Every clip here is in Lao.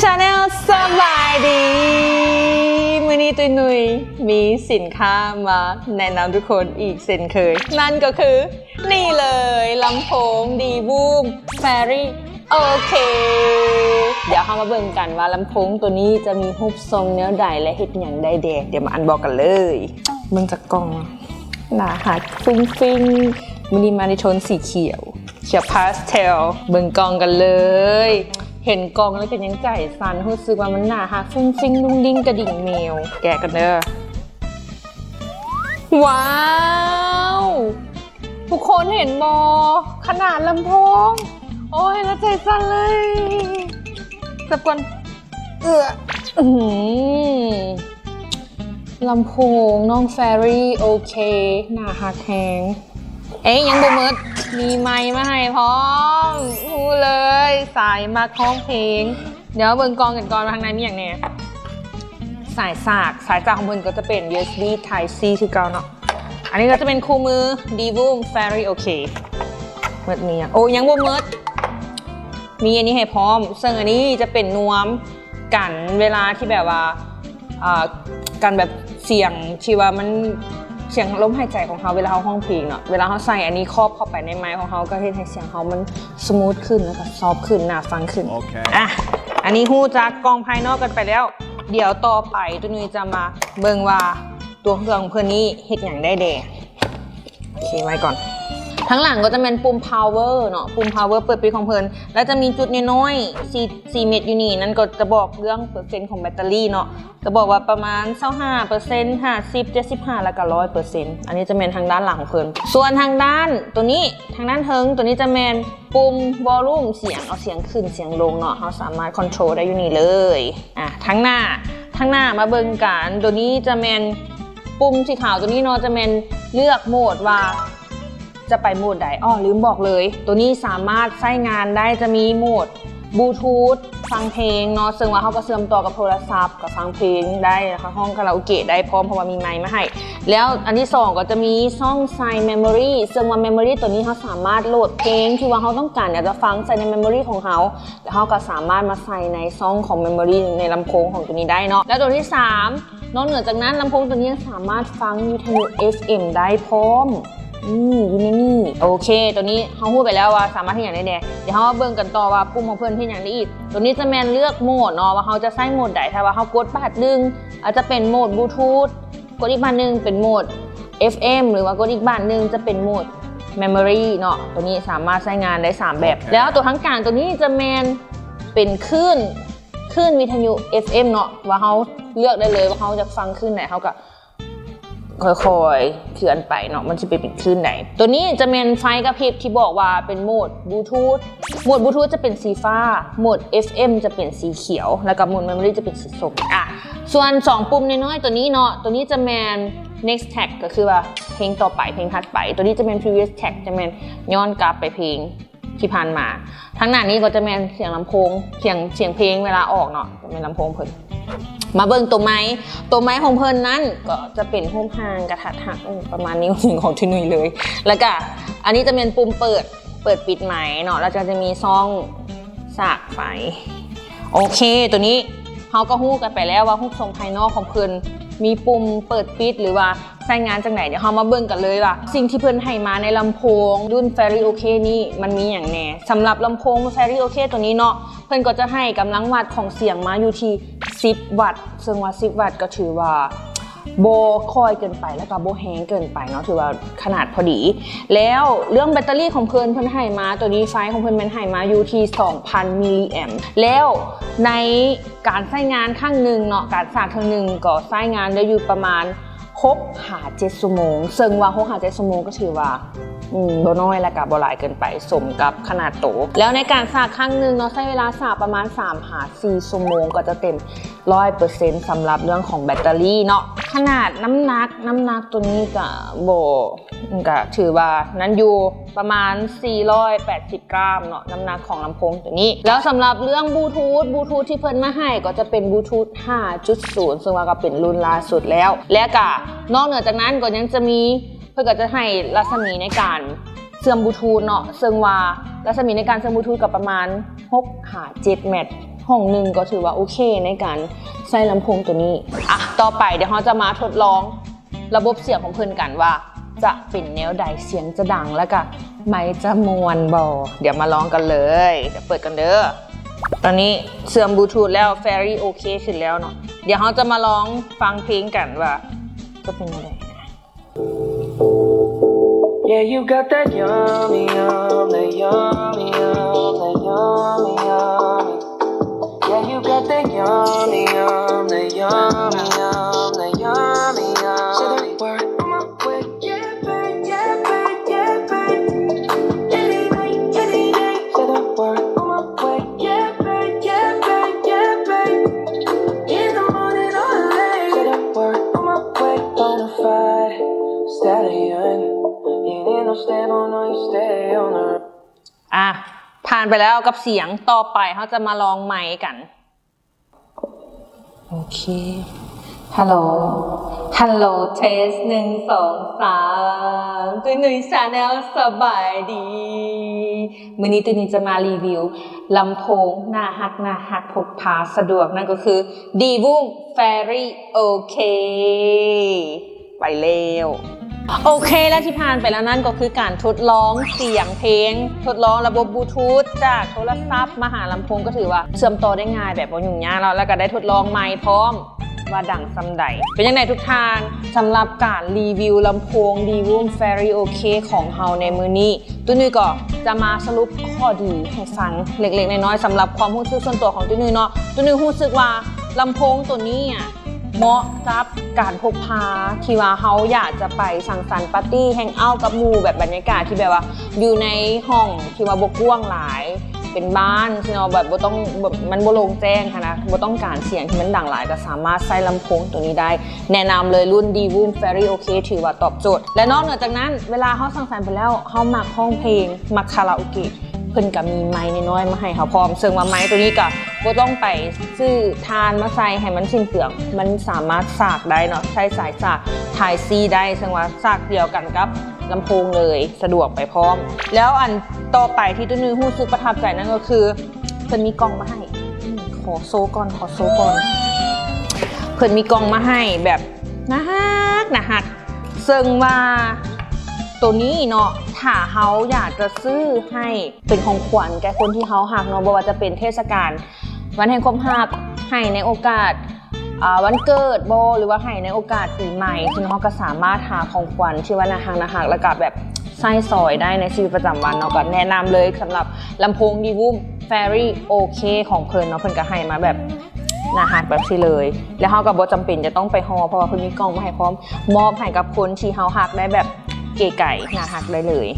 Channel ສະບາຍດີ ມື້ນີ້ຕຸ້ຍນຸ່ຍມີສິນຄ້າມາແນະນຳທຸກຄົນອີກເຊັ່ນເຄີຍ ນັ້ນກໍຄື ນີ້ເລີຍ ລຳໂພງ D-Boom Fairy OK ດຽວເຮົາມາເບິ່ງກັນວ່າລຳໂພງໂຕນີ້ຈະມີຮູບຊົງແນວໃດ ແລະ ເຮັດຫຍັງໄດ້ແດ່. ດຽວມາອັນບັອກກັນເລີຍ. ເບິ່ງຈາກກ່ອງ ໜ້າຮັກຟຸ້ງຟິ້ງ. ມື້ນີ້ມາໃນໂທນສີຂຽວ ຂຽວພາສເທວ. ເບິ່ງກ່ອງກັນເລີຍ. ເຫັນກ່ອງແລ້ວກໍຍັງໃຈສັ່ນ ຮູ້ສຶກວ່າມັນໜ້າຮັກຟຸ້ງຟິ້ງລຸ້ງລິ້ງກະດິ່ງແມວ. ແກະກັນເດີ. ວ້າວ ທຸກຄົນເຫັນບໍ່? ຂະໜາດລຳໂພງ ໂອ້ຍ ເຫັນແລ້ວໃຈສັ່ນເລີຍ. ຈັບກ່ອນ. ເອືອ ອື ລຳໂພງນ້ອງ Fairy OK ໜ້າຮັກແຮງ. ເອ ຍັງບໍ່ໝົດ ມີໄມມາໃຫ້ພ້ອມ. ຮູ້ເລີຍ ສາຍມັກຮ້ອງເພງ. ດຽວເບິ່ງກ່ອງກັນກ່ອນວ່າຂ້າງໃນມີຫຍັງແດ່. ສາຍສາກ ສາຍສາກຂອງເພິ່ນກໍຈະເປັນ ຢູເອສບີ Type C ຄືເກົ່າເນາະ. ອັນນີ້ກໍຈະເປັນຄູ່ມື D-Boom Fairy OK ໝົດ. ມີຫຍັງ? ໂອ້ ຍັງບໍ່ໝົດ ມີອັນນີ້ໃຫ້ພ້ອມ ເຊິ່ງອັນນີ້ຈະເປັນນວມກັນເວລາທີ່ແບບວ່າ ອ່າ ກັນແບບສຽງທີ່ວ່າມັນ ສຽງລົມຫາຍໃຈຂອງເຮົາເວລາເຮົາຮ້ອງເພງເນາະ. ເວລາເຮົາໃສ່ອັນນີ້ຄອບເຂົ້າໄປໃນໄມຂອງເຮົາ ກໍເຮັດໃຫ້ສຽງເຮົາມັນສະມູດຂຶ້ນ ແລ້ວກໍຊອບຂຶ້ນ ໜ້າຟັງຂຶ້ນ. ໂອເຄ ອ່ະ ອັນນີ້ຮູ້ຈັກກ່ອງພາຍນອກກັນໄປແລ້ວ. ດຽວຕໍ່ໄປ ຕຸ້ຍນຸ່ຍຈະມາເບິ່ງວ່າຕົວເຄື່ອງຂອງເພິ່ນນີ້ເຮັດຫຍັງໄດ້ແດ່. ໂອເຄ ໄວ້ກ່ອນ. ທາງຫຼັງກໍຈະແມ່ນປຸ່ມ power ເນາະ ປຸ່ມ power ເປີດປິດຂອງເພິ່ນ ແລ້ວຈະມີຈຸດນ້ອຍໆ ສີ່ ສີ່ເມັດຢູ່ນີ້ ນັ້ນກໍຈະບອກເລື່ອງເປີເຊັນຂອງແບັດເຕີຣີເນາະ. ຈະບອກວ່າປະມານຊາວຫ້າເປີເຊັນ ຫ້າສິບ ເຈັດສິບຫ້າ ແລ້ວກໍຮ້ອຍເປີເຊັນ. ອັນນີ້ຈະແມ່ນທາງດ້ານຫຼັງຂອງເພິ່ນ. ສ່ວນທາງດ້ານໂຕນີ້ ທາງດ້ານເທິງໂຕນີ້ຈະແມ່ນປຸ່ມ volume ສຽງ ເອົາສຽງຂຶ້ນສຽງລົງເນາະ. ເຮົາສາມາດ control ໄດ້ຢູ່ນີ້ເລີຍ. ອ່າ ທາງໜ້າ ທາງໜ້າມາເບິ່ງກັນ. ໂຕນີ້ຈະແມ່ນປຸ່ມສີຂາວໂຕນີ້ເນາະ ຈະແມ່ນເລືອກໂໝດວ່າ ຈະໄປໂໝດໃດ? ອໍ ລືມບອກເລີຍ ໂຕນີ້ສາມາດໃຊ້ງານໄດ້ ຈະມີໂໝດບລູທູດ ຟັງເພງເນາະ ເຊິ່ງວ່າເຮົາກໍເຊື່ອມຕໍ່ກັບໂທລະສັບ ກໍຟັງເພງໄດ້ ແລ້ວກໍຮ້ອງຄາຣາໂອເກະໄດ້ພ້ອມ ເພາະວ່າມີໄມມາໃຫ້. ແລ້ວອັນທີສອງກໍຈະມີຊ່ອງໃສ່ memory ເຊິ່ງວ່າ memory ໂຕນີ້ເຮົາສາມາດໂຫຼດເພງທີ່ວ່າເຮົາຕ້ອງການຢາກຈະຟັງໃສ່ໃນ memory ຂອງເຮົາ ແລ້ວເຮົາກໍສາມາດມາໃສ່ໃນຊ່ອງຂອງ memory ໃນລຳໂພງຂອງໂຕນີ້ໄດ້ເນາະ. ແລ້ວໂຕທີສາມ ນອກເໜືອຈາກນັ້ນ ລຳໂພງໂຕນີ້ຍັງສາມາດຟັງວິທະຍຸ ເອຟເອັມ ໄດ້ພ້ອມ. ອື ຢູ່ໃນນີ້. ໂອເຄ ໂຕນີ້ເຮົາຮູ້ໄປແລ້ວວ່າສາມາດເຮັດຫຍັງໄດ້ແດ່. ດຽວເຮົາມາເບິ່ງກັນຕໍ່ວ່າປຸ່ມຂອງເພິ່ນເຮັດຫຍັງໄດ້ອີກ. ໂຕນີ້ຈະແມ່ນເລືອກໂໝດເນາະ ວ່າເຮົາຈະໃຊ້ໂໝດໃດ. ຖ້າວ່າເຮົາກົດບາດໜຶ່ງ ອາດຈະເປັນໂໝດບລູທູດ ກົດອີກບາດໜຶ່ງເປັນໂໝດ ເອຟເອັມ ຫຼືວ່າກົດອີກບາດໜຶ່ງຈະເປັນໂໝດ memory ເນາະ. ໂຕນີ້ສາມາດໃຊ້ງານໄດ້ສາມແບບ. ໂອເຄ ແລ້ວໂຕທາງກາງໂຕນີ້ຈະແມ່ນເປັນຄື້ນ ຄື້ນວິທະຍຸ ເອຟເອັມ ເນາະ ວ່າເຮົາເລືອກໄດ້ເລີຍວ່າເຮົາຢາກຟັງຄື້ນໃດ ເຮົາກໍຄ່ອຍໆເຄື່ອນໄປເນາະ ມັນຊິໄປເປັນຄື້ນໃດ. ໂຕນີ້ຈະແມ່ນໄຟກະພິບທີ່ບອກວ່າເປັນໂໝດບລູທູດ. ໂໝດບລູທູດຈະເປັນສີຟ້າ, ໂໝດ ເອຟເອັມ ຈະເປັນສີຂຽວ ແລ້ວກໍໂໝດ memory ຈະເປັນສີສົ້ມ. ອ່ະ ສ່ວນສອງປຸ່ມນ້ອຍໆໂຕນີ້ເນາະ, ໂຕນີ້ຈະແມ່ນ next track ກໍຄືວ່າເພງຕໍ່ໄປ, ເພງຖັດໄປ. ໂຕນີ້ຈະແມ່ນ previous track ຈະແມ່ນຍ້ອນກັບໄປເພງ ທີ່ຜ່ານມາ. ທາງໜ້ານີ້ກໍຈະແມ່ນສຽງລຳໂພງ, ສຽງ, ສຽງເພງເວລາອອກເນາະ, ຈະແມ່ນລຳໂພງເພິ່ນ. ມາເບິ່ງໂຕໄມ, ໂຕໄມຂອງເພິ່ນນັ້ນກໍຈະເປັນຮູບຮ່າງກະທັດຮັດ ປະມານນິ້ວໜຶ່ງຂອງເທໜຸຍເລີຍ. ແລ້ວກະອັນນີ້ຈະແມ່ນປຸ່ມເປີດ, ເປີດປິດໄມເນາະ, ແລ້ວກໍຈະມີຊ່ອງສາກໄຟ. ໂອເຄ, ໂຕນີ້ເຮົາກໍຮູ້ກັນໄປແລ້ວວ່າຮູບຊົງພາຍນອກຂອງເພິ່ນມີປຸ່ມເປີດປິດ ຫຼືວ່າ ໃຊ້ງານຈັ່ງໃດ? ດຽວເຮົາມາເບິ່ງກັນເລີຍວ່າ ສິ່ງທີ່ເພິ່ນໃຫ້ມາໃນລຳໂພງລຸ້ນ Fairy OK ນີ້ ມັນມີຫຍັງແດ່. ສຳລັບລຳໂພງ Fairy OK ໂຕນີ້ເນາະ, ເພິ່ນກໍຈະໃຫ້ກຳລັງວັດຂອງສຽງມາຢູ່ທີ່ສິບວັດ, ເຊິ່ງວ່າສິບວັດກໍຖືວ່າບໍ່ຄ່ອຍເກີນໄປ ແລ້ວກໍບໍ່ແຮງເກີນໄປເນາະ, ຖືວ່າຂະໜາດພໍດີ. ແລ້ວເລື່ອງແບັດເຕີຣີຂອງເພິ່ນ, ເພິ່ນໃຫ້ມາ ໂຕນີ້ໄຟຂອງເພິ່ນແມ່ນໃຫ້ມາຢູ່ທີ່ສອງພັນມິລລີແອມ. ແລ້ວໃນການໃຊ້ງານຄັ້ງໜຶ່ງເນາະ, ການສາກເທື່ອໜຶ່ງກໍໃຊ້ງານໄດ້ຢູ່ປະມານ ຫົກຫາເຈັດຊົ່ວໂມງ, ເຊິ່ງວ່າຫົກຫາເຈັດຊົ່ວໂມງກໍຖືວ່າ ອືມ ບໍ່ນ້ອຍ ແລະກະບໍ່ຫຼາຍເກີນໄປ, ສົມກັບຂະໜາດໂຕ. ແລ້ວໃນການສາກຄັ້ງໜຶ່ງເນາະ, ໃຊ້ເວລາສາກປະມານສາມຫາສີ່ຊົ່ວໂມງ ກໍຈະເຕັມຮ້ອຍເປີເຊັນ ສຳລັບເລື່ອງຂອງແບັດເຕີຣີເນາະ. ຂະໜາດນ້ຳໜັກ, ນ້ຳໜັກໂຕນີ້ກະບໍ່, ກະຖືວ່ານັ້ນຢູ່ ປະມານສີ່ຮ້ອຍແປດສິບກຣາມເນາະ, ນ້ຳໜັກຂອງລຳໂພງໂຕນີ້. ແລ້ວສຳລັບເລື່ອງບລູທູດ, ບລູທູດທີ່ເພິ່ນມາໃຫ້ກໍຈະເປັນບລູທູດຫ້າຈຸດສູນ ເຊິ່ງວ່າກໍເປັນລຸ້ນລ່າສຸດແລ້ວ. ແລະກະນອກເໜືອຈາກນັ້ນກໍຍັງຈະມີ, ເພິ່ນກໍຈະໃຫ້ລັດສະໝີໃນການເຊື່ອມບລູທູດເນາະ, ເຊິ່ງວ່າລັດສະໝີໃນການເຊື່ອມບລູທູດກໍປະມານຫົກຫາເຈັດແມັດ. ຫ້ອງໜຶ່ງກໍຖືວ່າໂອເຄໃນການໃຊ້ລຳໂພງໂຕນີ້. ອ່ະ ຕໍ່ໄປດຽວເຮົາຈະມາທົດລອງລະບົບສຽງຂອງເພິ່ນກັນວ່າຈະເປັນແນວໃດ, ສຽງຈະດັງ ແລ້ວກະໄມຈະມ່ວນບໍ່? ດຽວມາລອງກັນເລີຍ. ດຽວເປີດກັນເດີ. ຕອນນີ້ເຊື່ອມບລູທູດແລ້ວ, Fairy ໂອເຄຂຶ້ນແລ້ວເນາະ. ດຽວເຮົາຈະມາລອງຟັງເພງກັນວ່າຈະເປັນແນວໃດ. Yeah, you got that yummy, yum, that yummy, yum, that yummy, yummy. Yeah, you got that yummy, yum, that yummy, yum, that yummy, yummy. Say the word, on my way, yeah, babe, yeah, babe, yeah, babe. Any night, any day. Say the word, on my way, yeah, babe, yeah, babe, yeah, babe. In the morning or late. Say the word, on my way, bonafide stallion. You need no stable, no, you stay on the road. ອ່ະ ຜ່ານໄປແລ້ວກັບສຽງ, ຕໍ່ໄປເຮົາຈະມາລອງໄມກັນ. ໂອເຄ ຮັລໂຫຼ ຮັລໂຫຼ ເທສ ໜຶ່ງ ສອງ ສາມ ຕຸ້ຍນຸ້ຍ Channel ສະບາຍດີ. ມື້ນີ້ຕຸ້ຍນຸ້ຍຈະມາຣີວິວລຳໂພງໜ້າຮັກໆ ພົກພາສະດວກ, ນັ້ນກໍຄື D-Wum Fairy ໂອເຄ ໄປແລ້ວ. ໂອເຄ ແລະທີ່ຜ່ານໄປແລ້ວນັ້ນກໍຄືການທົດລອງສຽງເພງ, ທົດລອງລະບົບບລູທູດຈາກໂທລະສັບມາຫາລຳໂພງ, ກໍຖືວ່າເຊື່ອມຕໍ່ໄດ້ງ່າຍແບບບໍ່ຫຍຸ້ງຍາກເນາະ, ແລ້ວກໍໄດ້ທົດລອງໄມພ້ອມວ່າດັງສ່ຳໃດ. ເປັນຈັ່ງໃດທຸກທ່ານ? ສຳລັບການຣີວິວລຳໂພງ D-Wum Fairy ໂອເຄ ຂອງເຮົາໃນມື້ນີ້, ຕຸ້ຍນຸ້ຍກໍຈະມາສະຫຼຸບຂໍ້ດີໃຫ້ຟັງເລັກໆນ້ອຍໆ ສຳລັບຄວາມຮູ້ສຶກສ່ວນຕົວຂອງຕຸ້ຍນຸ້ຍເນາະ. ຕຸ້ຍນຸ້ຍຮູ້ສຶກວ່າລຳໂພງໂຕນີ້ອະ ເໝາະກັບການພົກພາທີ່ວ່າເຮົາຢາກຈະໄປສັງສັນປາຕີ້ແຮງເອົາກັບໝູ່, ແບບບັນຍາກາດທີ່ແບບວ່າຢູ່ໃນຫ້ອງທີ່ວ່າບໍ່ກວ້າງຫຼາຍ ເປັນບ້ານຊີ້ເນາະ, ແບບບໍ່ຕ້ອງ ແບບມັນບໍ່ໂລ່ງແຈ້ງຫັ້ນນະ, ບໍ່ຕ້ອງການສຽງທີ່ມັນດັງຫຼາຍ, ກໍສາມາດໃຊ້ລຳໂພງໂຕນີ້ໄດ້. ແນະນຳເລີຍ ລຸ້ນ D-Wum Fairy ໂອເຄ ຖືວ່າຕອບໂຈດ. ແລະນອກເໜືອຈາກນັ້ນ ເວລາເຮົາສັງສັນໄປແລ້ວ ເຮົາມັກຮ້ອງເພງ ມັກຄາຣາໂອເກະ ເພິ່ນກໍມີໄມນ້ອຍໆມາໃຫ້ເຮົາພ້ອມ, ເຊິ່ງວ່າໄມໂຕນີ້ກໍບໍ່ຕ້ອງໄປຊື້ຖ່ານມາໃສ່ໃຫ້ມັນສິ້ນເປືອງ, ມັນສາມາດສາກໄດ້ເນາະ, ໃຊ້ສາຍສາກ Type-C ໄດ້, ເຊິ່ງວ່າສາກດຽວກັນກັບລຳໂພງເລີຍ, ສະດວກໄປພ້ອມ. ແລ້ວອັນຕໍ່ໄປທີ່ຕຸ້ຍນຸ້ຍຮູ້ສຶກປະທັບໃຈນັ້ນກໍຄື ເພິ່ນມີກ່ອງມາໃຫ້. ອືມ ຂໍໂຊກ່ອນ ຂໍໂຊກ່ອນ. ເພິ່ນມີກ່ອງມາໃຫ້ແບບໜ້າຮັກ ໜ້າຮັກ. ເຊິ່ງວ່າໂຕນີ້ເນາະ ຖ້າເຮົາຢາກຈະຊື້ໃຫ້ເປັນຂອງຂວັນແກ່ຄົນທີ່ເຮົາຮັກເນາະ, ບໍ່ວ່າຈະເປັນເທດສະການວັນແຫ່ງຄວາມຮັກ, ໃຫ້ໃນໂອກາດ ອ່າ ວັນເກີດບໍ ຫຼືວ່າໃຫ້ໃນໂອກາດປີໃໝ່, ເຊິ່ງເຮົາກໍສາມາດຫາຂອງຂວັນທີ່ວ່າໜ້າຮັກໆ ແລ້ວກໍແບບໃຊ້ສອຍໄດ້ໃນຊີວິດປະຈຳວັນເນາະ. ກໍແນະນຳເລີຍສຳລັບລຳໂພງ D-Wum Fairy ໂອເຄ ຂອງເພິ່ນເນາະ, ເພິ່ນກໍໃຫ້ມາແບບໜ້າຮັກແບບຊີ້ເລີຍ, ແລ້ວເຮົາກໍບໍ່ຈຳເປັນຈະຕ້ອງໄປຫໍ່ ເພາະວ່າເພິ່ນມີກ່ອງມາໃຫ້ພ້ອມ, ມອບໃຫ້ກັບຄົນທີ່ເຮົາຮັກໄດ້ແບບເກໄກ ໜ້າຮັກໄດ້ເລີຍ.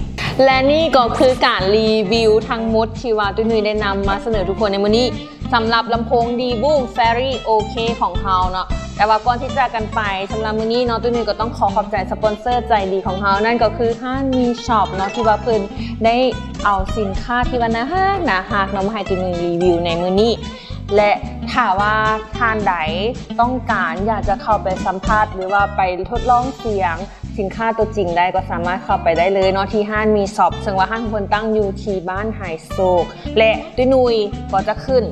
ແລະນີ້ກໍຄືການຣີວິວທັງໝົດທີ່ວ່າຕຸ້ຍນຸ້ຍໄດ້ນຳມາສະເໜີທຸກຄົນໃນມື້ນີ້ ສຳລັບລຳໂພງ D-Wum Fairy ໂອເຄ ຂອງເຮົາເນາະ. ແຕ່ວ່າກ່ອນທີ່ຈາກກັນໄປ ສຳລັບມື້ນີ້ເນາະ ຕຸ້ຍນຸ້ຍກໍຕ້ອງຂໍຂອບໃຈສະປອນເຊີໃຈດີຂອງເຮົາ, ນັ້ນກໍຄືຮ້ານມີຊັອບເນາະ ທີ່ວ່າເພິ່ນໄດ້ເອົາສິນຄ້າທີ່ວ່າໜ້າຮັກ ໜ້າຮັກເນາະ ມາໃຫ້ຕຸ້ຍນຸ້ຍຣີວິວໃນມື້ນີ້. ແລະຖ້າວ່າທ່ານໃດຕ້ອງການຢາກຈະເຂົ້າໄປສຳຜັດ ຫຼືວ່າໄປທົດລອງສຽງ ສິນຄ້າຕົວຈິງໄດ້ ກໍສາມາດເຂົ້າໄປໄດ້ເລີຍເນາະ ທີ່ຮ້ານມີຊັອບ, ເຊິ່ງວ່າຮ້ານຂອງເພິ່ນຕັ້ງຢູ່ທີ່ບ້ານໄຮໂສກ ແລະຕຸ້ຍນຸ້ຍກໍຈະຂຶ້ນ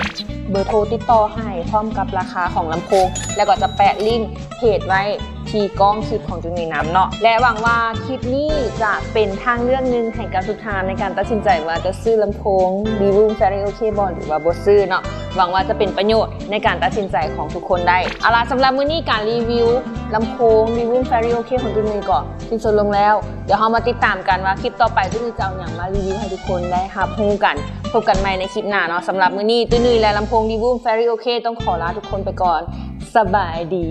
ເບີໂທຕິດຕໍ່ໃຫ້ ພ້ອມກັບລາຄາຂອງລຳໂພງ ແລະກໍຈະແປະລິ້ງເພຈໄວ້ທີ່ກ້ອງຄລິບຂອງຕຸ້ຍນຸ້ຍນຳເນາະ. ແລະຫວັງວ່າຄລິບນີ້ຈະເປັນທາງເລືອກໜຶ່ງໃຫ້ກັບທຸກທ່ານໃນການຕັດສິນໃຈວ່າຈະຊື້ລຳໂພງ D-Wum Fairy ໂອເຄ ບໍ່ ຫຼືວ່າບໍ່ຊື້ເນາະ. ຫວັງວ່າຈະເປັນປະໂຫຍດໃນການຕັດສິນໃຈຂອງທຸກຄົນໄດ້. ເອົາລະ ສຳລັບມື້ນີ້ການຣີວິວລຳໂພງ D-Wum Fairy ໂອເຄ ຂອງຕຸ້ຍນຸ້ຍກໍສິ້ນສຸດລົງແລ້ວ. ດຽວເຮົາມາຕິດຕາມກັນວ່າຄລິບຕໍ່ໄປຕຸ້ຍນຸ້ຍຈະເອົາຫຍັງມາຣີວິວໃຫ້ທຸກຄົນໄດ້ຮັບຮູ້ກັນ. ພົບກັນໃໝ່ໃນຄລິບໜ້າເນາະ. ສຳລັບມື້ນີ້ຕຸ້ຍນຸ້ຍ ແລະ ລຳໂພງ D-Wum Fairy ໂອເຄ ຕ້ອງຂໍລາທຸກຄົນໄປກ່ອນ. ສະບາຍດີ.